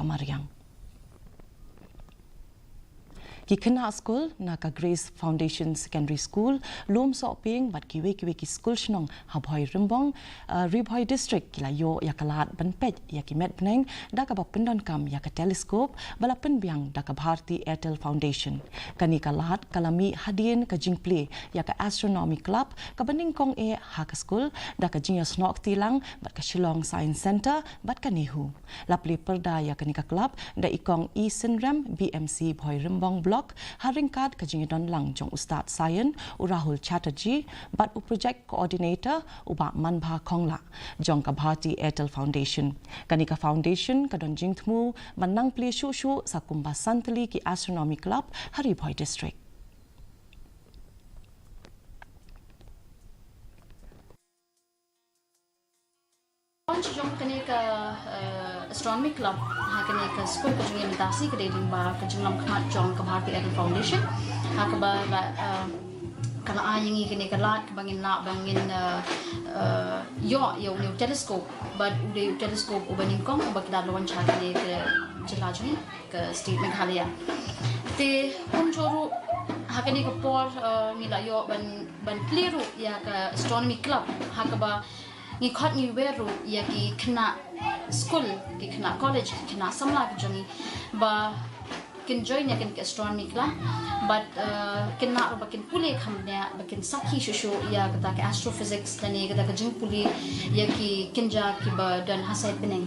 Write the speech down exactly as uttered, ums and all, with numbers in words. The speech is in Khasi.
mariang. Ki khynnah skul na ka Grace Foundation Secondary School, Lumsohpieng bad kiwei kiwei ki skul shnong ha Bhoirymbong, uh, Ri Bhoi District ki la ïoh ïa ka lad ban peit ïa ki met bneng da kaba pyndonkam ïa ka telescope ba la pynbiang da ka Bharti Airtel Foundation. Kane ka lad ka la mih hadien ka jingplie ïa ka Astronomy Club kaba nyngkong eh ha ka skul da ka jingïasnoh kti lang bad ka Shillong Science Centre bad ka NEHU. La plie pyrda ïa kane ka club da i Kong E Synrem, B M C Bhoirymbong Block, ha ryngkat ka jingïadon lang jong u Stad Science, u Rahul Chatterjee, bad u Project Coordinator, u Bah Manbha Khongla, jong ka Bharti Airtel Foundation. Kane ka foundation ka don jingthmu ban nang plie shuh shuh sa kumba san tylli ki Astronomy Club ha Ri Bhoi District. Launch jong kane ka, eh, Astronomy Club ha kane ka skul ka jong ngi mynta shi ka dei lyngba ka jinglam khmat jong ka Bharti Airtel Foundation. Ha kaba la, eh, ka la ai ïa ngi kane ka lad kaba ngin lah ba ngin, eh, eh, ïoh ïa une u telescope. Bad u dei u telescope uba nyngkong uba ki la launch ha kane ka jylla jong ngi, ka state Meghalaya. Te kumjuh ruh ha kane ka por, eh, ngi la ïoh ban, ban plie ruh ïa ka Astronomy Club ha kaba ngi khot ngi wer ruh ïa ki khynnah skul, ki khynnah college, ki khynnah samla ki jong ngi ba kin join ïa kane ka Astronomy Club. Bad, eh, kin lah ruh ba kin pule kham bniah, ba kin sakhi shuh shuh ïa kata ka astrophysics lane kata ka jingpule ïa ki kynja kiba don ha side bneng.